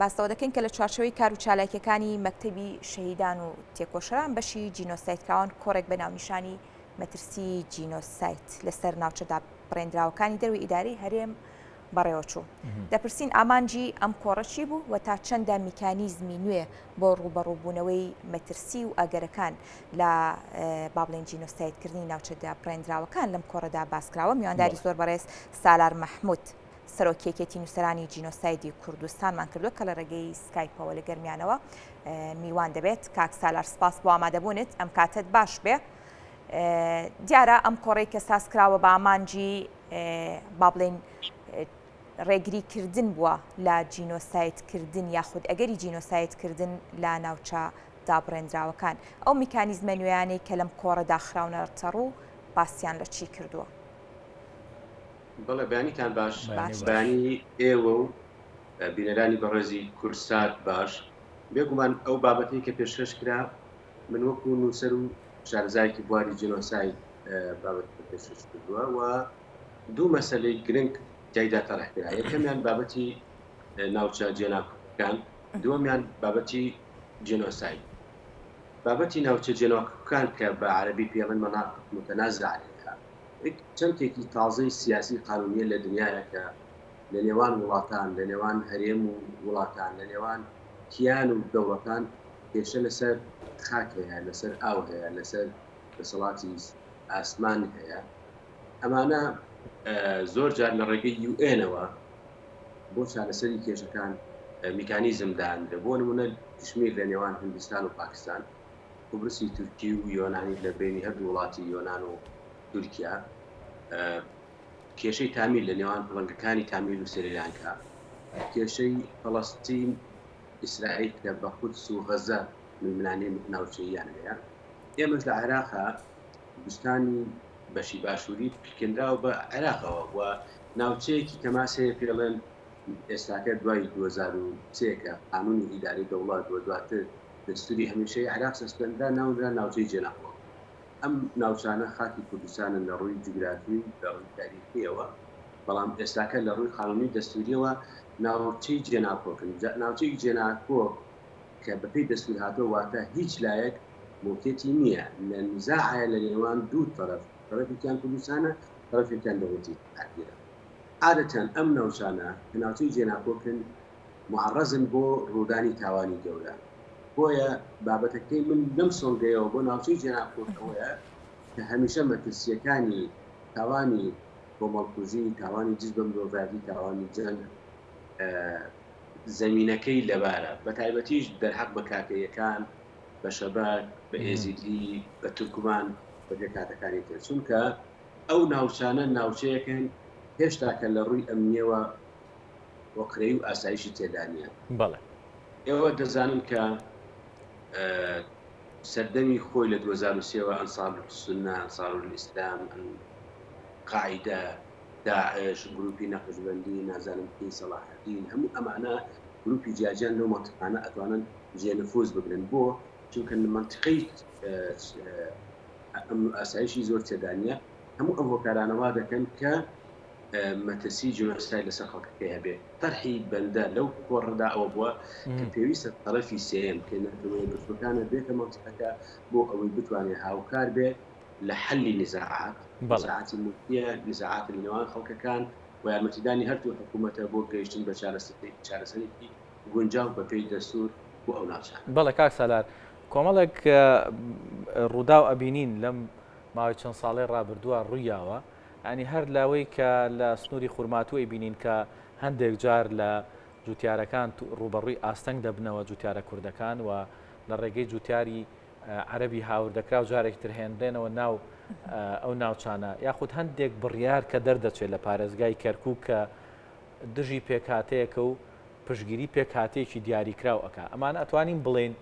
باس لەوە دەکەین کە لە چوارچێوەی کار و چالاکییەکانی مەکتەبی شەهیدان و تێکۆشەران بەشی جینۆسایدکراوان کۆڕێک بە ناونیشانی مەترسی جینۆساید لەسەر ناوچە دابڕێندراوەکانی دەروی ئیدارەی هەرێم بەڕێوەچوو. دەپرسین ئامانجی ئەم کۆڕە چی بوو و تا چەندە میکانیزمی نوێ بۆ ڕووبەڕووبوونەوەی مەترسی و ئەگەرەکان لە با بڵێین جینۆسایدکردنی ناوچە دابڕێندراوەکان لەم کۆڕەدا باسکراوە. میوانداری زۆر بەڕێز سالار مەحمود، سەرۆکی یەکێتی نووسەرانی جینۆسایدی کوردستانمان کردووە کە لە ڕێگەی سکایپەوە لە گەرمیانەوە میوان دەبێت. کاک سالار سپاس بۆ ئامادەبوونت، ئەم کاتت باش بێ. دیارە ئەم کۆڕەی کە ساز کراوە بە ئامانجی با بڵێین ڕێگری کردن بووە لە جینۆسایدکردن یاخود ئەگەری جینۆسایدکردن لە ناوچە دابڕێندراوەکان. ئەو میکانیزمە نوێیانەی کە لەم کۆڕەدا خراونەتەڕوو باسیان لە چی کردووە؟ بەڵێ بەیانیتان باش بەیانی ئێوە و بینەرانی بەڕێزی کوردسات باش. بێگومان ئەو بابەتەی کە پێشکەش کرا من وەکو نووسەر و شارەزایەکی بواری جینۆساید بابەتەکە پێشکەش کردووە و دوو مەسەلەی گرنگ تیایدا تەرح کرا. یەکەمیان بابەتی ناوچە جێناکۆکەکان، دووەمیان بابەتی جینۆساید. بابەتی ناوچە جێناکۆکەکان کە بە عەرەبی پێڵێن مناطق متنازع علیها چەمکێکی تازەی سیاسی قانونیە لە دنیاە کە لە نێوان وڵاتان، لە نێوان هەرێم و وڵاتان، لە نێوان کیان و دەوڵەتان کێشە لەسەر خاک هەیە، لەسەر ئاو هەیە، لەسەر دەسەڵاتی ئاسمان هەیە. ئەمانە زۆر جار لە ڕێگەی یوئێنەوە بۆ چارەسەری کێشەکان میکانیزم دانرێ. بۆ نمونە کشمیر لە نێوان هندستان و پاکستان، قوبرسی تورکی و یۆنانی لە بینی هەردوو وڵاتی یۆنان و تورکیا، کێشەی تامیل لە نێوان پڵنگەکانی تامیل و سریلانکا، کێشەی فەڵەستین ئیسرائیل کە بە قودس و غەزە ململانێ ناوچەییان هەیە. ئێمەش لە عێراقا کوردستانی بەشی باشووری پلکێنراوە بە عێراقەوە و ناوچەیەکی تەماس هەیە پێڵێن ئێستاکە دوای 2003 کە قانونی ئیدارەی دەوڵەت و دواتر دەستوری هەمیشەی عێراق چەسپێنرا ناونرا ناوچەی جێناکۆک. ئەم ناوچانە خاکی کوردستانن لە ڕووی جوگرافی و لە ڕووی تاریخیەوە، بەڵام ئێستاکە لە ڕووی قانونی و دەستوریەوە ناوچەی جێناکۆکن. ناوچەی جێناکۆک کە بەپێی دەستور هاتووە واتە هیچ لایەک موڵکێتی نییە، لە نزاعە لە نێوان دوو تەرەف، تەرەفێکیان کوردستانە، تەرەفێکیان دەوڵەتی عێراقیە. عادەتەن ئەم ناوچانە کە ناوچەی جێناکۆکن موعەڕەزن بۆ ڕوودانی تاوانی گەورە. بۆیە بابەتەکەی من لەم سۆنگەیەوە بۆ ناوچەی جێناکۆک ئەوەیە کە هەمیشە مەترسییەکانی تاوانی کۆمەڵکوژی، تاوانی دژ بە مرۆڤایەتی، تاوانی جەنگ زەمینەکەی لەبارە، بەتایبەتیش دەرهەق بە کاکەییەکان، بە شەبەک، بە ئێزیدی، بە تورکمان، بە پێکهاتەکانی تر. چونکە ئەو ناوچانە ناوچەیەکن هێشتاکە لە ڕووی ئەمنییەوە ئۆقرەیی و ئاسایشی تێدا نییە. بەڵێ. ئێوە دەزانن کە سەردەمی خۆی لە 2003 وە ئەنسار سونە، ئەنسار ئیسلام، قاعیدە، داعش، گروپی نەقشبەندی، نازانم کی، سەڵاحەدین، هەموو ئەمانە گروپی جیاجیان لەو مەنتیقانە ئەتوانن جێ نفوز بگرن. بۆ؟ چونکە مەنتیقەی ئەمن و ئاسایشی زۆر تێدا نییە. هەموو ئەم هۆکارانە وا دەکەن کە مەترسی جینۆساید لەسەر خەڵکەکەی هەبێ. تەرحی بەندە لەو کۆڕەدا ئەوە بووە کە پێویستە تەرەفی سێیەم کە نەتەوە یەکگرتووەکانە بێتە مەنتیقەکە بۆ ئەوەی بتوانێت هاوکار بێ لە حەلی نزاعات، نزاعاتی مولکیە، نزاعات لە نێوان خەڵکەکان و یارمەتیدانی هەردوو حکوومەتە بۆ گەیشتن بە چارەسەرێکی گونجاو بە پێی دەستوور بۆ ئەو ناوچانە. بەڵێ کاک سالار، کۆمەڵێک ڕووداو ئەبینین لەم ماوەی چەند ساڵەی ڕابردووە ڕوویاوە، یانی هەر لەوەی کە لە سنووری خورماتوو ئەیبینین کە هەندێک جار لە جوتیارەکان ڕووبەڕووی ئاستەنگ دەبنەوە جوتیارە کوردەکان و لە ڕێگەی جوتیاری عەرەبی هاوردەکراو جارێکی تر هێنرێنەوە ناو ئەو ناوچانە یاخود هەندێک بڕیار کە دەردەچێت لە پارێزگای کەرکووک کە دژی پێکهاتەیەکە و پشتگیری پێکهاتەیەکی دیاریکراو ئەکا ئەمانە ئەتوانین بڵێین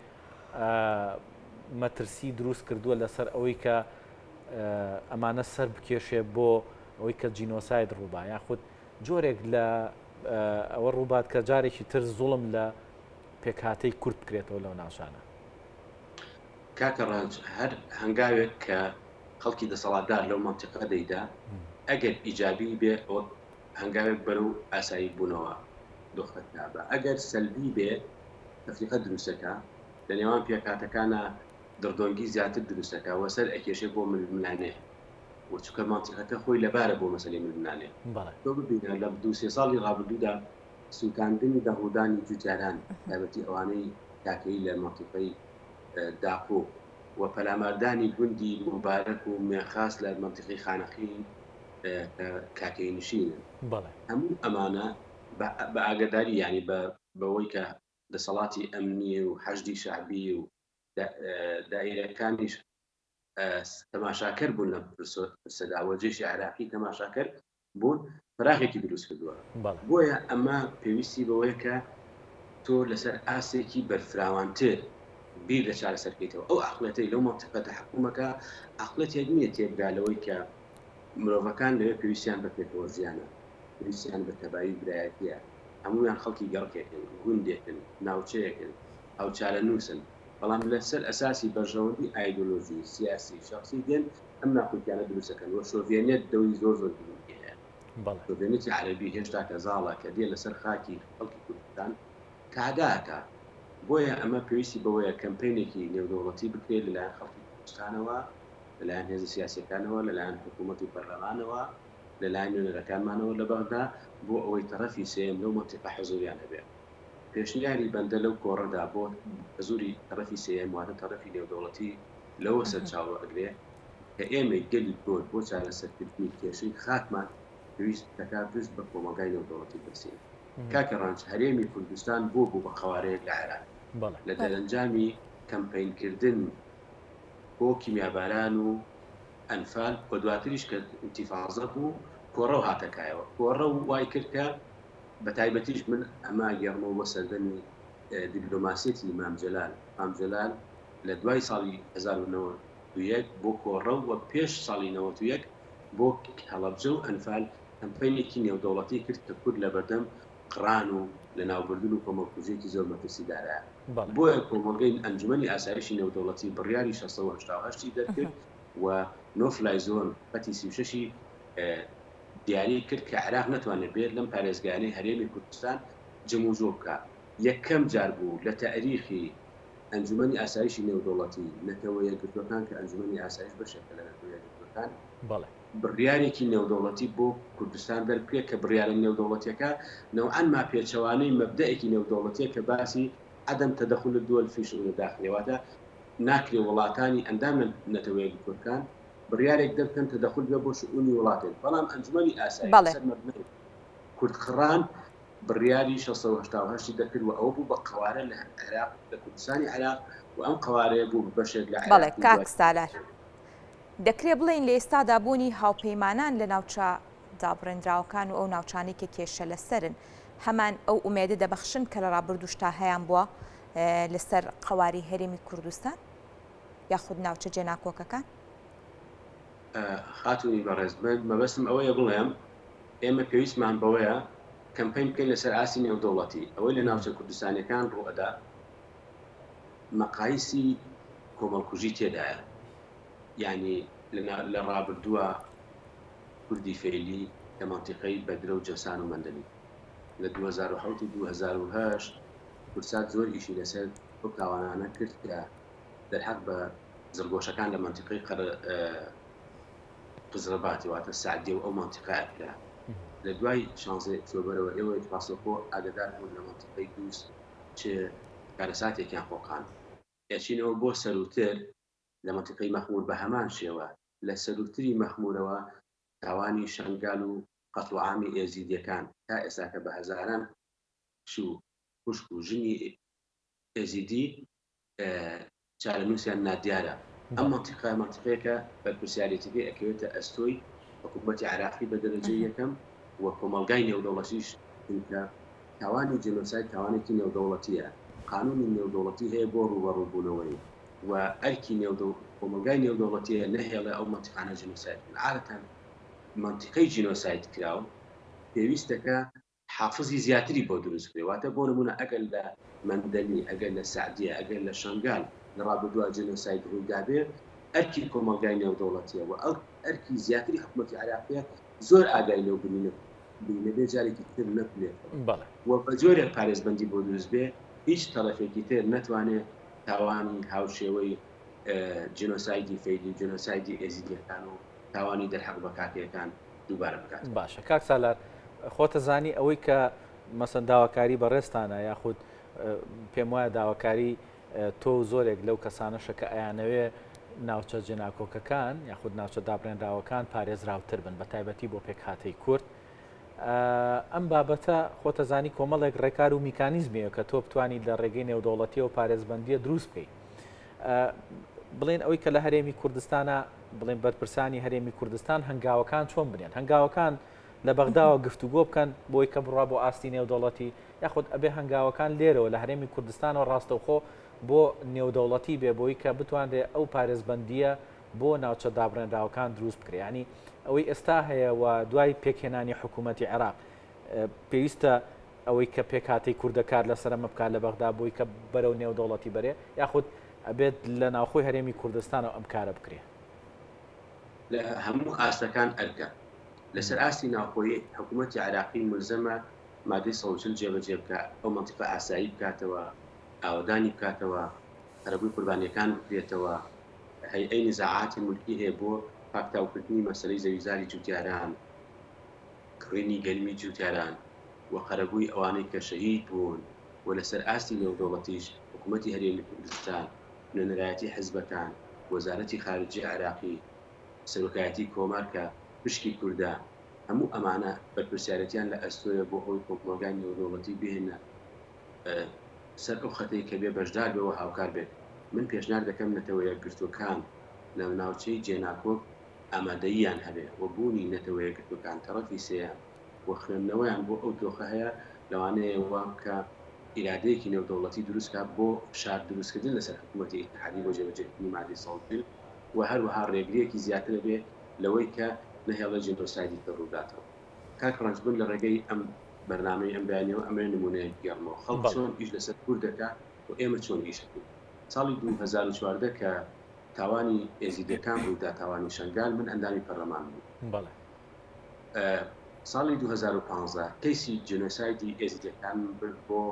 مەترسی دروست کردووە لەسەر ئەوەی کە ئەمانە سەر بکێشێ بۆ ئەوەی کە جینۆساید ڕووبا یاخود جۆرێک لە ئەوە ڕووبات کە جارێکی تر زوڵم لە پێکهاتەی کورد بکرێتەوە لەو ناوچانە. کاکە ڕەنج هەر هەنگاوێک کە خەڵکی دەسەڵاتدار لەو مەنتیقە دەیدا ئەگەر ئیجابی بێ ئەوە هەنگاوێک بەرەو ئاسایی بوونەوە. دۆخە خراپە. ئەگەر سەلبی بێ تەفریقە دروستەکا، لە نێوان پێکهاتەکانا دڕدۆنگی زیاتر دروستەکا و سەر ئەکێشێ بۆ ململانێ و چونکە مەنتیقەکە خۆی لەبارە بۆ مەسەلەی ململانێ. بەڵێ. تۆ ببینە لە دوو سێ ساڵی ڕابردوودا سووتاندنی دەغڵودانی جوتیاران تایبەتی ئەوانەی کاکەیی لە مەنتیقەی داقوق و پەلاماردانی گوندی موبارەک و مێخاس لە مەنتیقەی خانەقین کە کاکەیی نشینن. بەڵێ. هەموو ئەمانە بە ئاگاداری یانی بە بەوەی کە دەسەڵاتی ئەمنی و حەشدی شەعبی و دائیرەکانیش تەماشاکەر بوون لەم پرسەدا و جێشی عێراقی تەماشاکەر بوون فراغێکی دروست کردووە. بۆیە ئەمە پێویستی بەوەیە کە تۆ لەسەر ئاستێکی بەرفراوانتر بیر لە چارەسەر بکەیتەوە. ئەو عەقڵێتەی لەو مەنتیقە تەحەکومەکە عەقڵێتێک نییە تێبگا لەوەی کە مرۆڤەکان لەوێ پێویستیان بە پێکەوە ژیانە، پێویستیان بە تەبایی و برایەتییە، هەموویان خەڵکی گەڕەکێکن، گوندێکن، ناوچەیەکن، هاوچارەنووسن، بەڵام لەسەر ئەساسی بەرژەوەندی ئایدۆلۆژی، سیاسی، شەخسی دێن ئەم ناکۆکیانە دروست دەکەن و شۆڤێنیەت دەوری زۆر زۆر گرنگی هەیە. بەڵێ. شۆڤێنیەتی عەرەبی هێشتا کە زاڵە، کە دێ لەسەر خاکی خەڵکی کوردستان تەعدا ئەکا. بۆیە ئەمە پێویستی بەوەیە کەمپەینێکی نێودەوڵەتی بکرێت لەلایەن خەڵکی کوردستانەوە، لەلایەن هێزە سیاسیەکانەوە، لەلایەن حکوومەت و پەرلەمانەوە، لەلایەن نوێنەرەکانمانەوە لە بەغدا بۆ ئەوەی تەڕەفی سێیەم لەو مەنتیقە حزووریان هەبێ. پێشنیاری بەندە لەو کۆڕەدا بۆ حزووری تەڕەفی سێیەم واتە تەڕەفی نێودەوڵەتی لەوە سەرچاوە ئەگرێ کە ئێمەی گەلی کورد بۆ چارەسەرکردنی کێشەی خاکمان پێویست دەکا پشت بە کۆمەڵگای نێودەوڵەتی ببەستین. کاکە ڕەنج هەرێمی کوردستان بۆ بوو بە قەوارەیەک لە عێراق بەڵێ. لە دەرەنجامی کەمپەینکردن بۆ کیمیاباران و ئەنفال و دواتریش کە ئینتیفازە بوو کۆڕەو هاتە کایەوە. کۆڕەو وای کرد کە بە تایبەتیش من ئەمە ئەگێڕمەوە بۆ سەردەمی دیبلۆماسیەتی مام جەلال. مام جەلال لە دوای ساڵی 1091 بۆ کۆڕەو و پێش ساڵی 91 بۆ هەڵەبجە و ئەنفال کەمپەینێکی نێودەوڵەتی کرد کە کورد لەبەردەم قڕان و لەناوبردن و کۆمەڵکوژییەکی زۆر مەترسیدارایە. بەڵێ. بۆیە کۆمەڵگەی ئەنجومەنی ئاسایشی نێودەوڵەتی بڕیاری 688 ی دەرکرد و no fly zone خەتی 36 ی دیاری کرد کە عێراق نەتوانێت بێت لەم پارێزگایانەی هەرێمی کوردستان جموجوڵ بکا. یەکەم جار بوو لە تاریخی ئەنجومەنی ئاسایشی نێودەوڵەتی نەتەوە یەکگرتووەکان کە ئەنجومەنی ئاسایش بەشێکە لە نەتەوە یەکگرتووەکان، بەڵێ. بڕیارێکی نێودەوڵەتی بۆ کوردستان دەربکرێت کە بڕیارە نێودەوڵەتیەکە نەوعەن ما پێچەوانەی مەبدەئێکی نێودەوڵەتیە کە باسی عدم تدخل الدول فی شئون الداخلیە واتە ناکرێ وڵاتانی ئەندام لە نەتەوە یەکگرتووەکان بڕیارێک دەربکەن تدخل بێ بۆ شئونی وڵاتێک بەڵام ئەنجومەنی ئاسایش بەڵێ. لەسەر مەبنای کوردقڕان بڕیاری 688 ی دەرکرد و ئەوە بوو بە قەوارە لە عێراق لە کوردستانی عێراق و ئەم قەوارەیە بوو بە بەشێک لە بەڵێ عێراقی کاک دوای سالار. دەکرێ بڵێین لە ئێستادا بوونی هاوپەیمانان لە ناوچە دابڕێنراوەکان و ئەو ناوچانەی کە کێشە لەسەرن هەمان ئەو ئومێدە دەبەخشن کە لە ڕابردووشتا هەیانبووە لەسەر قەوارەی هەرێمی کوردستان یاخود ناوچە جێناکۆکەکان؟ خاتوونی بەڕێز من مەبەستم ئەوەیە بڵێم ئێمە پێویستمان بەوەیە کەمپەین بکەین لەسەر ئاستی نێودەوڵەتی ئەوەی لە ناوچە کوردستانیەکان ڕووئەدا مەقایسی کۆمەڵکوژی تێدایە یانی لە ڕابردووە کوردی فەیلی لە مەنتیقەی بەدرە و جەسان و مەندەلی لە 2007 و 2008 کوردسات زۆر ئیشی لەسەر ئەو تاوانانە کرد کە دەرحەق بە زڕگۆشەکان لە مەنتیقەی قەرە قزرەباتی واتە سەعدیە و ئەو مەنتیقە ئەکرا لە دوای شانزەی ئۆکتۆبەرەوە ئێوە ڕاستەوخۆ ئاگادار بوون لە مەنتیقەی دووز چ کارەساتێکیان خۆقاند ئەچینەوە بۆ سەرووتر لە مەنتیقەی مەخموور بە هەمان شێوە لە سەرووتری مەخموورەوە تاوانی شەنگال و قەتڵوعامی ئێزیدیەکان تا ئێستاکە بە هەزاران کچ و خوشک و ژنی ئێزیدی چارەنووسیان نادیارە. ئەم مەنتیقە مەنتیقەیەکە بەرپرسیارێتیەکەی ئەکەوێتە ئەستۆی حکوومەتی عێراقی بە دەرەجەی یەکەم و کۆمەڵگای نێودەوڵەتیش چونکە تاوانی جێنۆساید تاوانێکی نێودەوڵەتییە، قانوونی نێودەوڵەتی هەیە بۆ ڕووبەڕووبوونەوەی و ئەرکی کۆمەڵگای نێودەوڵەتییە نەهێڵێ ئەو مەنتیقانە جینۆساید بکەن. عادەتەن مەنتیقەی جینۆساید کراو پێویستە کە حافزی زیاتری بۆ دروست بکرێ، واتە بۆ نموونە ئەگەر لە مەندەلی، ئەگەر لە سەعدیە، ئەگەر لە شەنگال لە ڕابردووا جینۆساید ڕووی دابێ، ئەرکی کۆمەڵگای نێودەوڵەتییە و ئەرکی زیاتری حکوومەتی عێراقییە زۆر ئاگای لەو برینە. برینە بێ جارێکی تر نەکولێتەوە و بە جۆرێک پارێزبەندی بۆ دروست بێ هیچ تەڕەفێکی تر نەتوانێ تاوانی هاوشێوەی جینۆسایدی فەیلی و جینۆسایدی ئێزیدیەکان و تاوانی دەرحەق بە کاکەیەکان دووبارە بکاتەوە. باشە کاک سالار خۆتەزانی ئەوەی کە مەسەن داواکاری بەڕێزتانە یاخود پێم وایە داواکاری تۆ و زۆرێک لەو کەسانەشە کە ئەیانەوێ ناوچە جێناکۆکەکان یاخود ناوچە دابڕێنراوەکان پارێزراوتر بن بە تایبەتی بۆ پێکهاتەی کورد ئەم بابەتە خۆتەزانی کۆمەڵێک ڕێکار و میکانیزمیە کە تۆ بتانی لە ڕێگەی نێودەوڵەتیەوە پارێزبەندیە دروست بکەیت بڵێن ئەوەی کە لە هەرێمی کوردستانە بڵێن بەرپرسانی هەرێمی کوردستان هەنگاوەکان چۆن بنێن هەنگاوەکان لە بەغداوە گفتوگۆ بکەن بۆی کە بڕوا بۆ ئاستی نێودەوڵەتی یاخود ئەبێ هەنگاوەکان لێرەوە لە هەرێمی کوردستانەوە ڕاستەوخۆ بۆ نێودەوڵەتی بێ بۆی کە بتوانرێ ئەو پارێزبەندییە بۆ ناوچە دابڕێنراوەکان دروست بکرێ یانی ئەوەی ئێستا هەیە و دوای پێکهێنانی حکوومەتی عێراق پێویستە ئەوەی کە پێکهاتەی کوردە کار لەسەر ئەمە بکات لە بەغدا بۆی کە بەرەو نێودەوڵەتی بەرێ یاخود ئەبێت لە ناوخۆی هەرێمی کوردستانەوە ئەم کارە بکرێ؟ لە هەموو ئاستەکان ئەرکە. لەسەر ئاستی ناوخۆیی حکوومەتی عێراقی مولزەمە مادەی 140 جێبەجێ بکا، ئەو مەنتیقە ئاسایی بکاتەوە، ئاوەدانی بکاتەوە، قەرەبووی قوربانییەکان بکرێتەوە، هەیئەی نزاعاتی مولکی هەیە بۆ پاکتاوکردنی مەسەلەی زەویزاری جوتیاران، کڕینی گەنمی جوتیاران و قەرەبووی ئەوانەی کە شەهید بوون و لەسەر ئاستی نێودەوڵەتیش حکوومەتی هەرێمی کوردستان، نوێنەرایەتی حزبەکان، وەزارەتی خارجیە عێراقی، سەرۆکایەتی کۆمار کە پشکی کوردە، هەموو ئەمانە بەرپرسیارێتیان لە ئەستۆیە بۆ ئەوەی کۆمەڵگای نێودەوڵەتی بهێننە سەر ئەو خەتەی کە بێ بەشدار بێ و هاوکار بێت. من پێشنار دەکەم نەتەوە یەکگرتووەکان لە ناوچەی جێناکۆک ئامادەییان هەبێ و بوونی نەتەوە یەکگرتووەکان تەڕەفی سێیەم و خوێندنەوەیان بۆ ئەو دۆخە هەیە لەوانەیە وا بکا ئیرادەیەکی نێودەوڵەتی دروست کا بۆ فشار دروستکردن لەسەر حکوومەتی ئیتحادی بۆ جێبەجێکردنی مادەی 140 و هەروەها ڕێگرییەکی زیاترە بێ لەوەی کە نەهێڵێ جینۆسایدی تر ڕووبداتەوە. کاک ڕەنج من لە ڕێگەی ئەم بەرنامەی ئەم بەیانیەوە ئەمەوێ نموونەیەک بگێڕمەوە خەڵک چۆن ئیش لەسەر کورد دەکا و ئێمە چۆن ئیش ئەکەین. ساڵی 2014 کە تاوانی ئێزیدیەکان ڕوویدا تاوانی شەنگال من ئەندامی پەرلەمان بووم. بەڵێ. ساڵی 2015 کەیسی جینۆسایدی ئێزیدیەکانم برد بۆ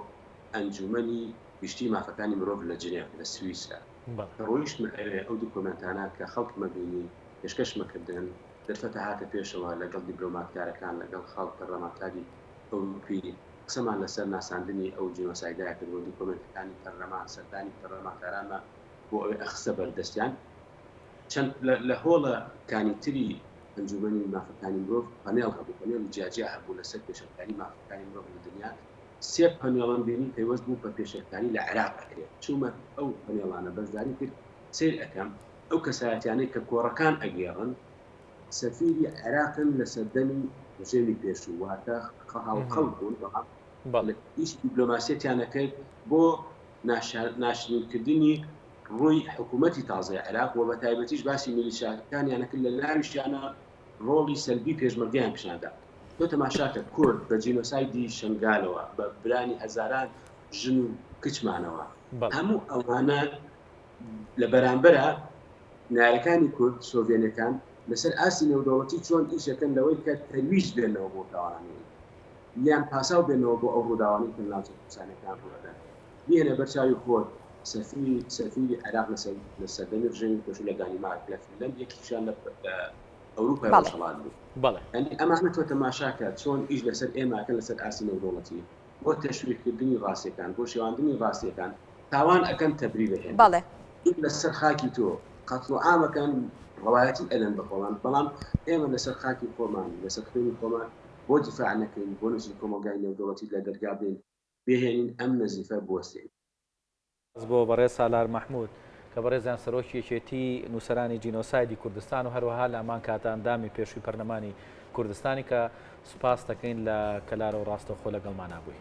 ئەنجوومەنی گشتی مافەکانی مرۆڤ لە جنێڤ لە سویسرا. بەڵێ. کە ڕۆیشتمە ئەوێ ئەو دوکۆمێنتانە کە خەڵکمە بینی پێشکەشمە کردن، دەرفەتە هاتە پێشەوە لەگەڵ دیبلۆماتکارەکان، لەگەڵ خاڵ پەرلەمانتاری ئەوروپی قسەمان لەسەر ناساندنی ئەو جینۆسایدە کرد و دوکۆمێنتەکانی پەرلەمان، سەردانی پەرلەمانتارانمان بۆ ئەوێ ئەخستە بەردەستیان. چەند لە هۆڵە کانی تری ئەنجومەنی مافەکانی مرۆڤ پەنێڵ هەبوو، پەنێڵی جیاجیا هەبوو لەسەر پێشێلکاری مافەکانی مرۆڤ لە دنیا، سێ پەنێڵم بینی پەیوەست بوو بە پێشێلکاری لە عێراق ئەکرێت، چوومە ئەو پەنێڵانە بەشداریم کرد، سەیر ئەکەم ئەو کەسایەتیانەی کە کۆڕەکان ئەگێڕن سەفیری عێراقن لە سەردەمی ڕژێمی پێشوو، واتە هاوخەڵک بوون بەڵام ئیشی دیبلۆماسیەتیان ئەکرد بۆ ناشرینکردنی ڕووی حکوومەتی تازەی عێراق و بەتایبەتیش باسی میلیشیاکانیان ئەکرد لە ناویشیانە ڕۆڵی سەلبی پێشمەرگەیان پیشاندا. تۆ تەماشاکە کورد بە جینۆسایدی شەنگالەوە، بە برانی هەزاران ژن و کچمانەوە، هەموو ئەوانە لە بەرامبەرا نەیارەکانی کورد، شۆڤێنەکان، لەسەر ئاستی نێودەوڵەتی چۆن ئیش ئەکەن لەوەی کە تەرویج بێنەوە بۆ تاوانانەی یان پاساو بێنەوە بۆ ئەو ڕووداوانەی کە لە ناوچە کوردستانیەکان ڕوو ئەدەن. بیهێنە بەر چاوی خۆت سەفیری سەفیری عێراق لە لە سەردەمی ڕژێمی پێشوو لە دانیمارک، لە فنلەند یەکێکیان لە لە ئەوروپای بەڵێ. ڕۆژهەڵات بوو. بەڵێ. یانی ئەمانە تۆ تەماشاکە چۆن ئیش لەسەر ئێمە ئەکەن لەسەر ئاستی نێودەوڵەتی بۆ تەشویهکردنی ڕاستیەکان، بۆ شێواندنی ڕاستیەکان، تاوان ئەکەن تەبریر ئەهێنن. بەڵێ. لەسەر خاکی تۆ قەتڵ و عام ئەکەن ڕەوایەتی ئەدەن بە خۆمان بەڵام ئێمە لەسەر خاکی خۆمان لەسەر خوێنی خۆمان بۆ دیفاع نەکەین بۆ نەچین کۆمەڵگای نێودەوڵەتی لە دەرگا بێین بهێنین ئەم نەزیفە بوەستێنین. سپاس بۆ بەڕێز سالار مەحمود کە بەڕێزیان سەرۆکی یەکێتی نووسەرانی جینۆسایدی کوردستان و هەروەها لە هەمان کاتە ئەندامی پێشووی پەرلەمانی کوردستانی کە سوپاست دەکەین لە کەلارەوە ڕاستەوخۆ لەگەڵمانا بووی.